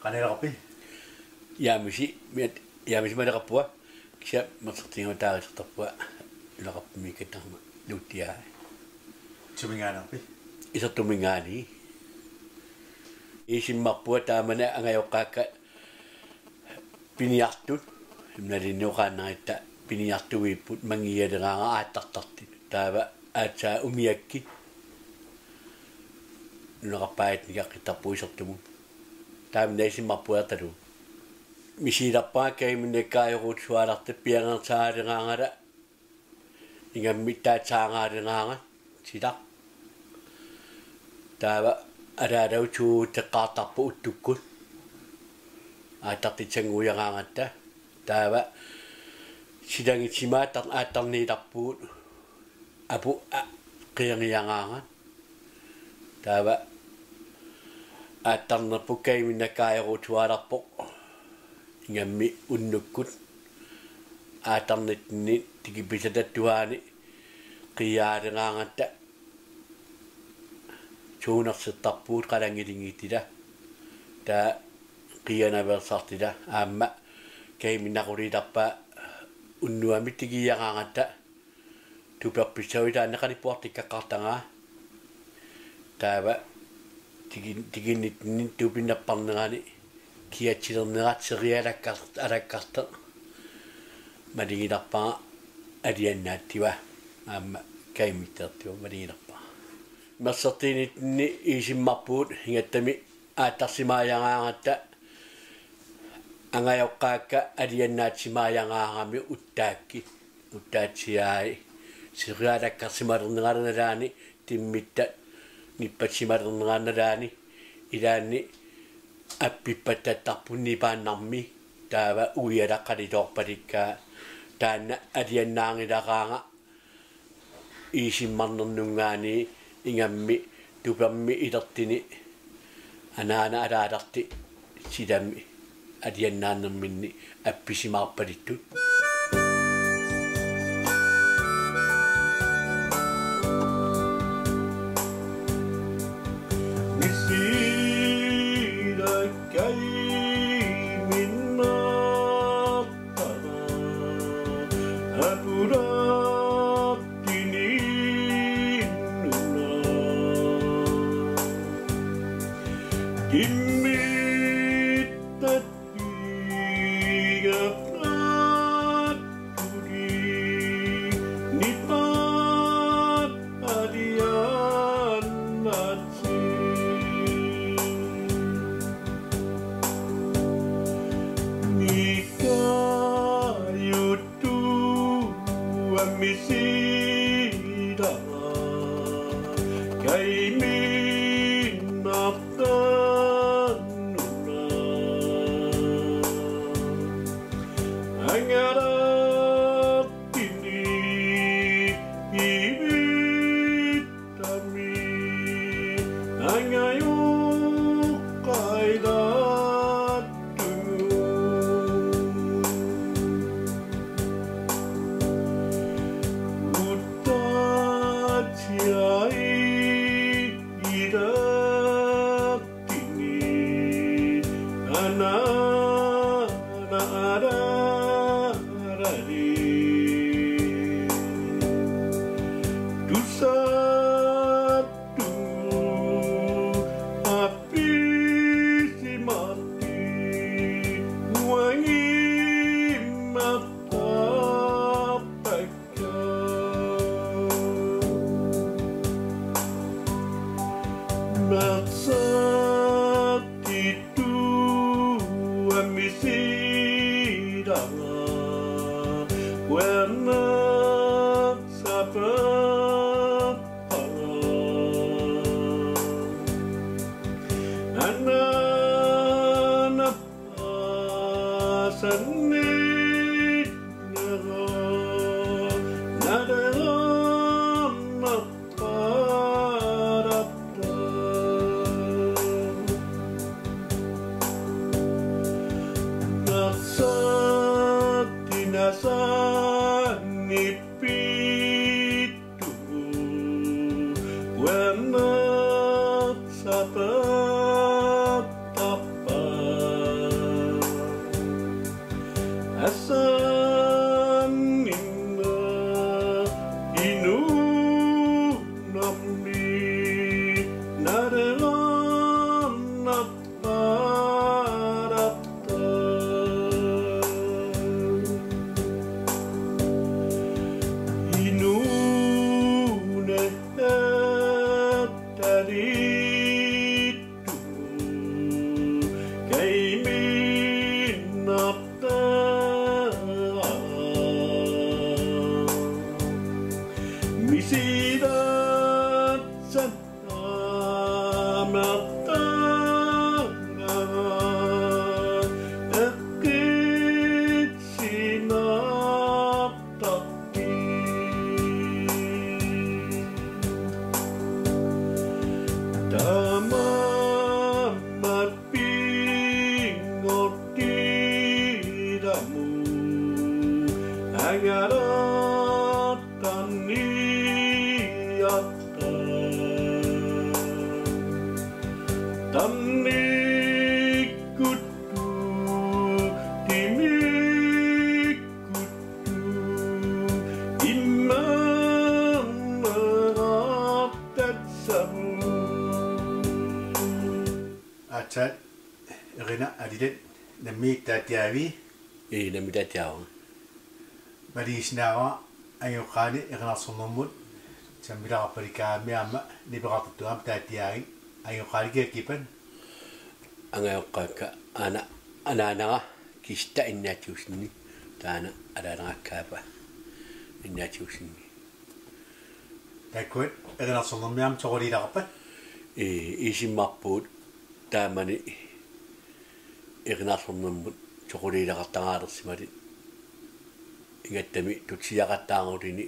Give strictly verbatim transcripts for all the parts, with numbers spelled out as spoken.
Qanoq ilaqarpit? Jaamisi, miat, Jaamisi maleqarpunga, kisianni Mersertigut taarisartarpunga, ilaqarput Miikattarma Luuttiai. Suminngaanneerpit? Isertuminngaanniit. Iisimmarpunga taamani angajoqqaakka piniartut, imnalinnuqaannaritta piniartuipput manngialeraangat aattartartut. Taava aatsaat umiakkit nunaqarpaajatut nikaqqittarput isertumut. Taamani iisimmarpunga talu. Misigilerpara Kaiminnakkut ajoquutsualarta piangersaareraangata ingammik taatsaareraangat silaq. Taava alaalagut suuteqqaartarput uttukkut. Aattartitsannguiaraangatta. Taava silagitsimaat aattar-, aattarniitarpugut apu a-, qianiaraangat. Taava aattarnerput Kaiminnakkut ajoquutsualarpoq ingammik unnukkut aattarnitsinni tikipisatattuaani qiiaareraangatta suunersertarpugut qalanngilinngitsila. Taava qiianaveersartila aamma Kaiminnaquliitarpaa unnuami tikiiaraangatta tuperpissavit taanna qanippuartikkaqqaartaraa. Taava tiki-, tikinnitsinni tupinnerparnerani kiatsilernera serialakkar-, alakkartoq. Malingilarpara aliannaatsiva aamma Kaimitseertigut malingilarpara. Mersertiinitsinni iisimmarpugut ingattami aattarsimaajaraangatta angajoqqaakka aliannaatsimaajaraaramik uttaakkit. Uttaatsiai serialakkarsimalernerata nalaani timmitta nippatsimalernerata nalaani ilaanni appippattattarput nipaannarmi taava uialaqqaliloorpalikkaa taanna aliannaanngilaraanga iisimmarnernunngaanniit ingammik tupermi ilertini anaana alaalerti silami aliannaannerminni appisimaarpalittut. Kaiminartaa misilaatsan amertaa eqqitsimaartarti. Taamaammat pinngortiilamut angalaartarniarta. Tarnikkuttu timikkuttu immaammarartassavut. Aatsaat Erina, alilat, nammineq taatiaavit? Ii, nammineq taatiaavunga. Maligisinnaavara angajoqqaani Erinarsornermut sammilaarpalikaami aamma nipeqartartut aamma taatiaagit. Angajoqqaali kiakkippat? Angajoqqaakka ana-, anaanara Kista Ignatiussenip, taanna alaanera Kaapa Ignatiussenip. Taakkua Erinarsornermi aamma toquliilaarpat? Ii, isimmarpugut taamani Erinarsornermut toquliilaartaralersimali. Ingammik tutsiaqattaarutini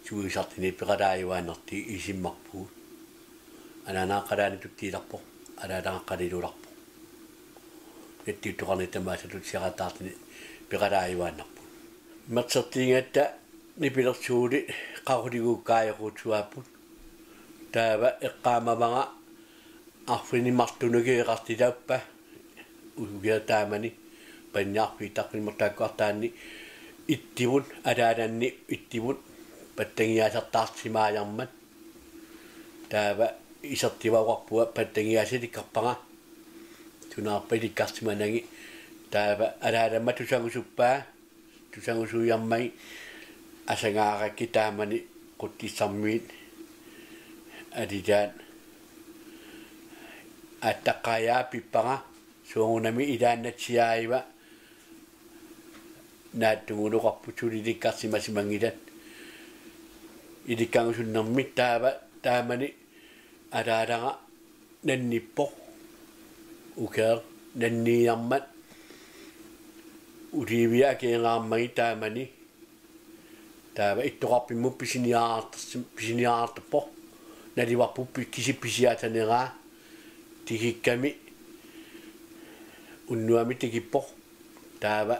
tuisartini peqalaajuaannartut isimmarpugut. Anaanara qalaani tutsiilarpoq, alaanera qalilularpoq. Ittuuttoqarnit tamaasa tutsiaqattaartuni peqalaajuaannarput. Immersortiingatta nipilersuutit qaquliguukkaajoquutsuaapput. Taava eqqaamavara arfineq-marlunut ukioqartitappa, ukiaq taamani, panniarfiit arfineq-marluk taakku artaanni ittivut, alaananni ittivut pattangiaasartaarsimaajarmat. Taava isertivaoqarpunga pattangiaasat ilikkarpara. Sunaarpa ilikkarsimanagit. Taava alaanamma tusagusuppaa. Tusagusuiarmagit asagaarakkit taamani Qutsissarmiit alilaat aattaqqaajaa pippara, soorunami ilaannatsiaaiva naatsumik oqarput suli ilikkarsimasimanngilat. Ilikkagusunnermi taava taamani alaanera nannippoq. Ukioq nanniiarmat Olivia akeeraarmagit taamani. Taava ittoqarfimmut pisiniaartarsi-, pisiniaartarpoq. Nalivarput pi-, kisip pisiaataneraa. Tikikkami unnuami tikippoq. Taava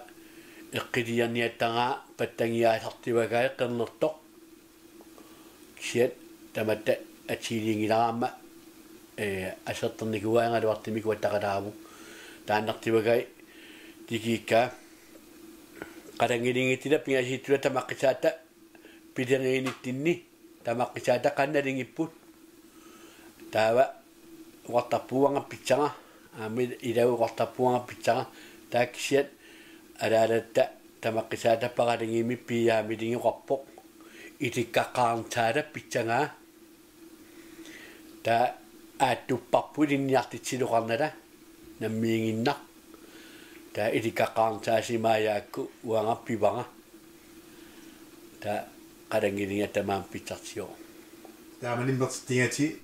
eqqiliiniattaraa pattangiaasartivagai qernertoq. Kisianni tamatta atiiliinngilaraama, ee, aserternikuuara, angaluartumik kuattaqalaavoq. Taannartivagai tikikkaa. Qalanngilinngitsila pingasuussutut tamaqqisaatta pileriinitsinni, tamaqqisaatta qanoq nalingipput. Taava oqartarpugut uanga pissara, aamma ila oqartarpugut uanga pissara, taava kisianni alaalatta tamaqqisaatta paralagimi piiaamilingi oqarpoq: Ilikkaqaarnsaata pissagaa. Taava aattupparput ilinniartitsiloqarnata nammiiginnaq. Taava ilikkaqaarnsaasimaajagakku uanga pivara. Taava qalanngiliga tamaanga pissarsioq. Taamani immersortigigatsigu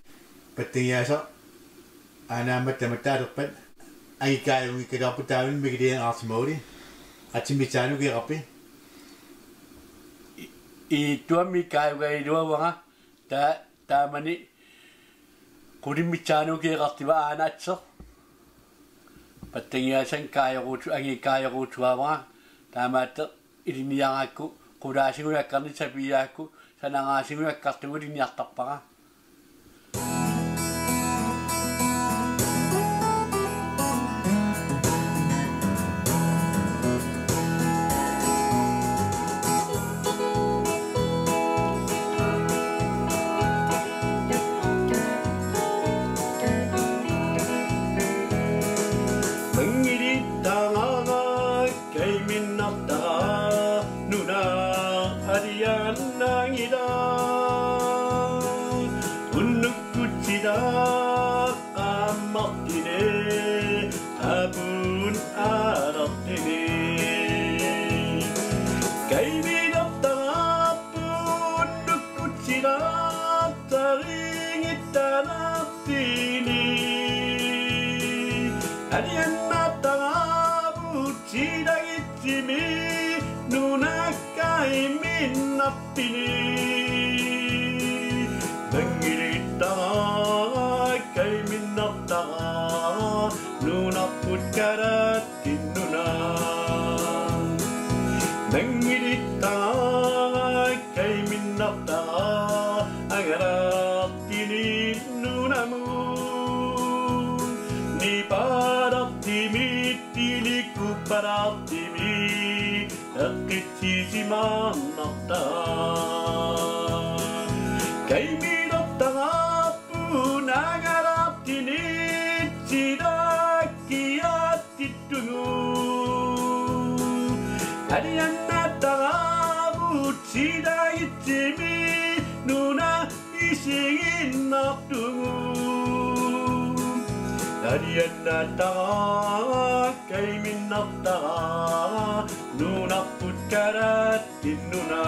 pattangiaasaq aanaammat tamattaalerpat angikaajunngikkalaarpoq, taamani Mikiliangaarsimaguli. Qassimmissaanut ukioqarpit? I-, ittuammi kaajugaluaruara, taava taamani qulimmissaanut ukioqartiga aana atseq. Pattangiaasanik kaajoruutsu-, angikaajoruutsuaruara, taamaattoq ilinniaraakku qulaasigut akkarnit sapiigaakku sanaraasigut akkartugut ilinniartarpara. Manngilittarara kaiminartara nuna aliannaanngilaq. Taqqammartuni, apuun aalartuni. Kaiminertaraapput nukkutsilaartarinngittarartuni. Aliannattaraavut silagitsimi nunakkaiminnartuni. Mangilittaraa kaiminnartaraa nunarput kalaallit nuna. Mangilittaraa kaiminnartaraa angalaartuni nunamut. Nipaalaartimi tinikuppaalaartimi eqqissisimaarnartaa. Kaiminertaraapput angalaartuni silakkiattittugut. Aliannattaraavut silagitsimi nuna isiginnartugut. Aliannattaraa kaiminnartaraa nunarput kalaallit nuna.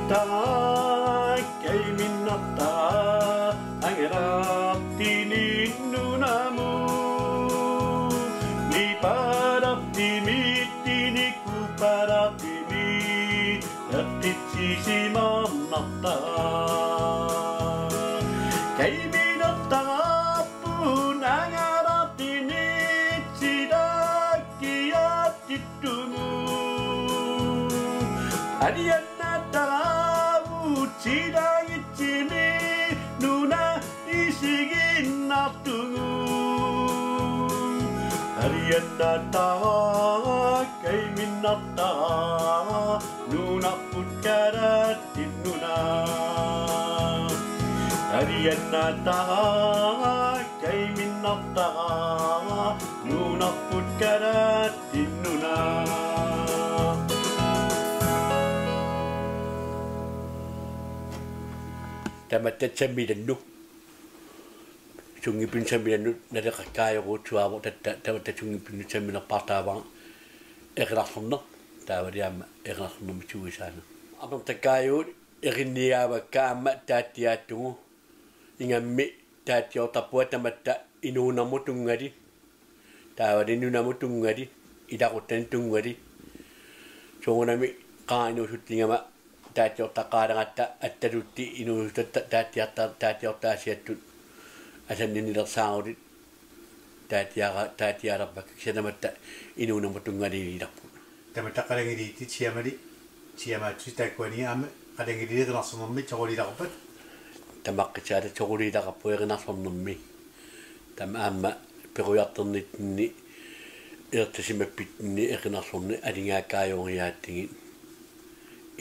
Mangilittaraa kaiminnartaraa angalaartuni nunamut. Nipaalaartimi tinikuppaalaartimi eqqissisimaarnartaa. Kaiminertaraapput angalaartuni silakkiattittugut. Aliannattaraavut silagitsimi nuna isiginnartugut. Aliannattaraa kaiminnartaraa nunarput kalaallit nuna. Aliannattaraa kaiminnartaraa nunarput kalaallit nuna. Tamatta sammilanut. Sunngipinut sammilanut naleqakkaajoruutsuaavoq tatta tamatta sunngipinut samminerpaartaavara erinarsorneq. Taavali aamma erinarsornermik suisaaneq. Amertakkaajugut erinniaavakka aamma taatsiaattugu. Ingammik taatsiortarpunga tamatta inuunermut tunngali. Taavali nunamut tunngali, ilaquttani tunngali. Soorunami qaa inuusuttigama taatsiortaqqaaleratta attalutti inuusutatta taatsiarta-, taatsiortaasiattut asanninnilersaarutit taatsiara-, taatsialerpakka kisianni tamatta inuunermut tunngaliilerput. Tamatta qalanngiliitit siamali siamaatsusi taakkuani aamma qalanngiliit erinarsornermi soquliilerpat? Tamaqqissaata soquliilerput erinarsornermi. Taama aamma perujartornitsinni eqqartusimappitsinni erinarsorneq aningaakkaajoriaatsigit.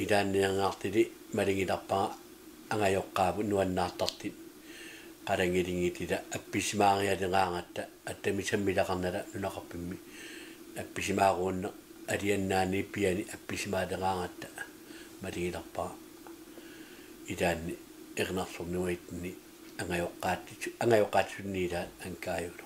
Ilaanneerngaatsilik malingilarpara angajoqqaavut nuannaartartut. Qalanngilinngittila appisimaarialeraangatta attami sammileqarnala nunaqarfimmi. Appisimaaruunneq aliannaanit piani appisimaaleraangatta malingilarpara. Ilaanni erinarsorneruitsinni angajoqqaatsit-, angajoqqaatsisunniit ilaat angaajulo.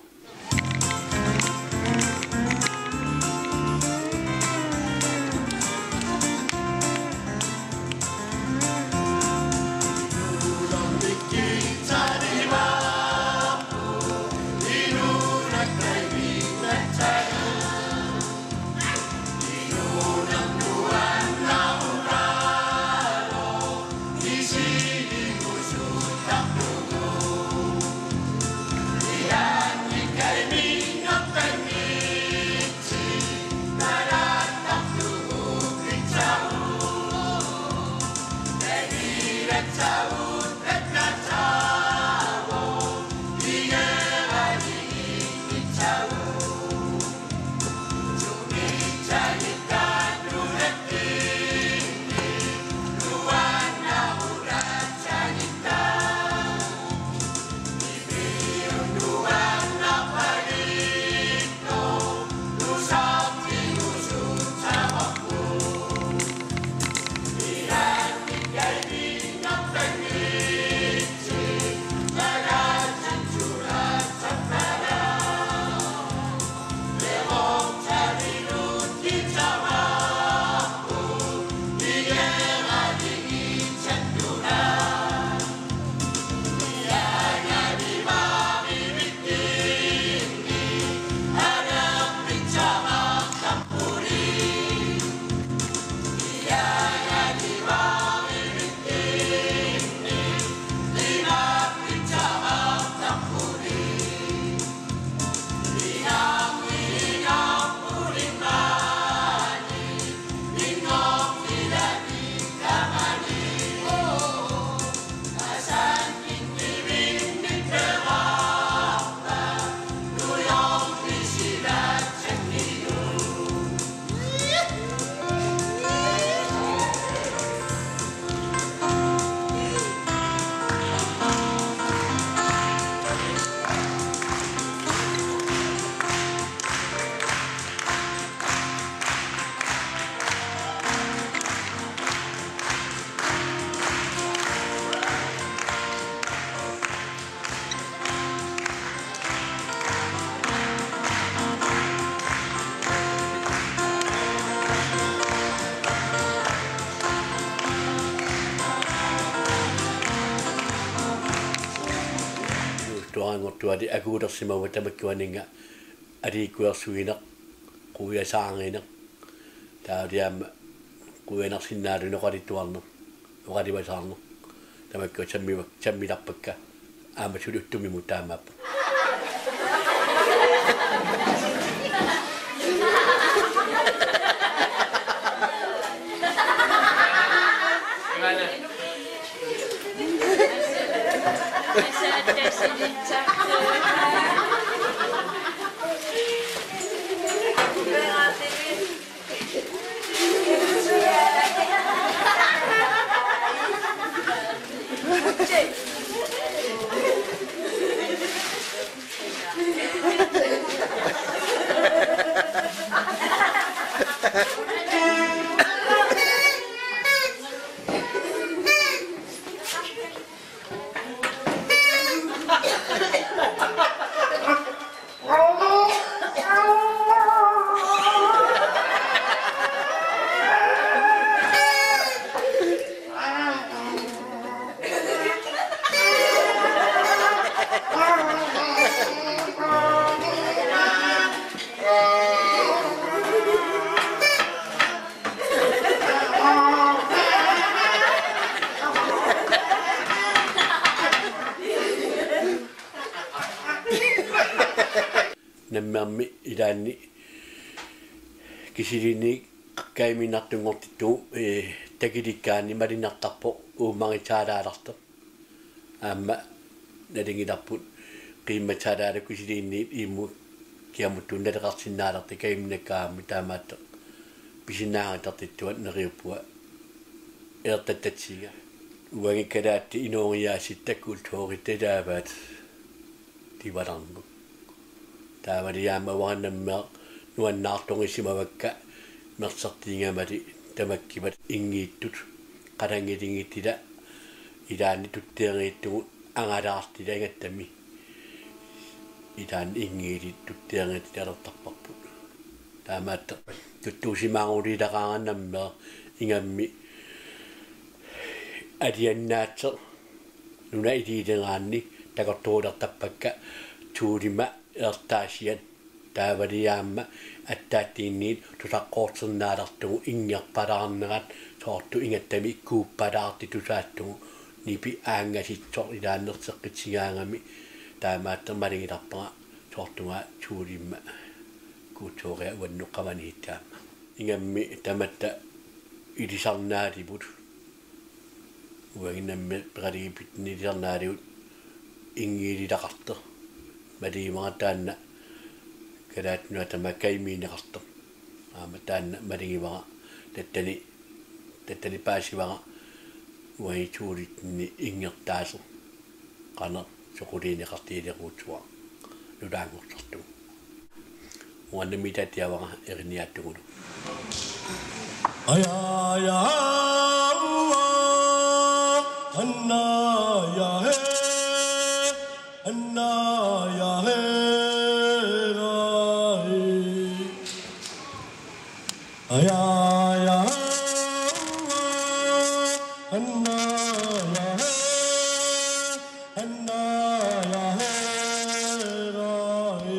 Tuaranngortuali akuulersimavoq tamakkuaninnga aliikkuersuineq, quiasaarineq, taava aamma quianarsinnaallugu oqaluttuarneq, oqaluasaarneq. Tamakkua sammiva-, sammilarpakka aamma suli uttumi mutaamaappa. Namminermi ilaanni kisiliinnit kajuminartunngortittugut, ee, takutikkaanni malunnartarpoq uummarisaalaalertoq. Aamma nalunngilarput qiimmassaalaalertoq kisiliinnit immut kiamuttuut naleqarsinnaalertut kajuminakkaangamik, taamaattoq pisinnaaritartittuat neriuppunga eertattatsiga. Uangakkalaat inooriaatsitta kulturitta ilaavaat tivalarneq. Taavali aamma uanga nammineq nuannaartorsimavakka mersortiigamali tamakkivat inngiittut, qalanngulinngitsut ilaanni tutseeriittugut angalaartut ilaanni ingattami. Ilaanni inngiilit tutseeriittulertarparput. Taamaattoq tuttuusimaaruliileraangamik nammineq ingammik aliannaatsoq nunap iliuleraanni takorluulertarpakka Tuulima eertaasiat, taavali aamma attaattiinnit tusaqqoorsinnaalerlugu inngerpalaarnerat, soorlu ingattami kuuppalaartoq tusaassuugut, nipi aanngasitsoq ilaanni erseqqitsigaangami. Taamaattoq malugilarpara soorluuna Tuulima kulturia uannut qamani taama. Ingammik tamatta ilisarnaalivut Uagut nammineq peqatigiiffitsinni ilisarnaaligut Inngiililaqartoq. Malugivara taanna Kalaallit Nunaata tamaat Kajimiunneqartoq. Aamma taanna malugivara tassani, tassani paasivara uagut suulitsinni inngertaasoq. Qanoq soquliineqartigileruutsuaq nutaanngorsartugut. Uannami tatiavara eriniaatugulu. Aja, aja, Allah, anna, ya, he, anna, ya, he, rai. Aja, aja, Allah, anna, ya, he, anna, ya, he, rai.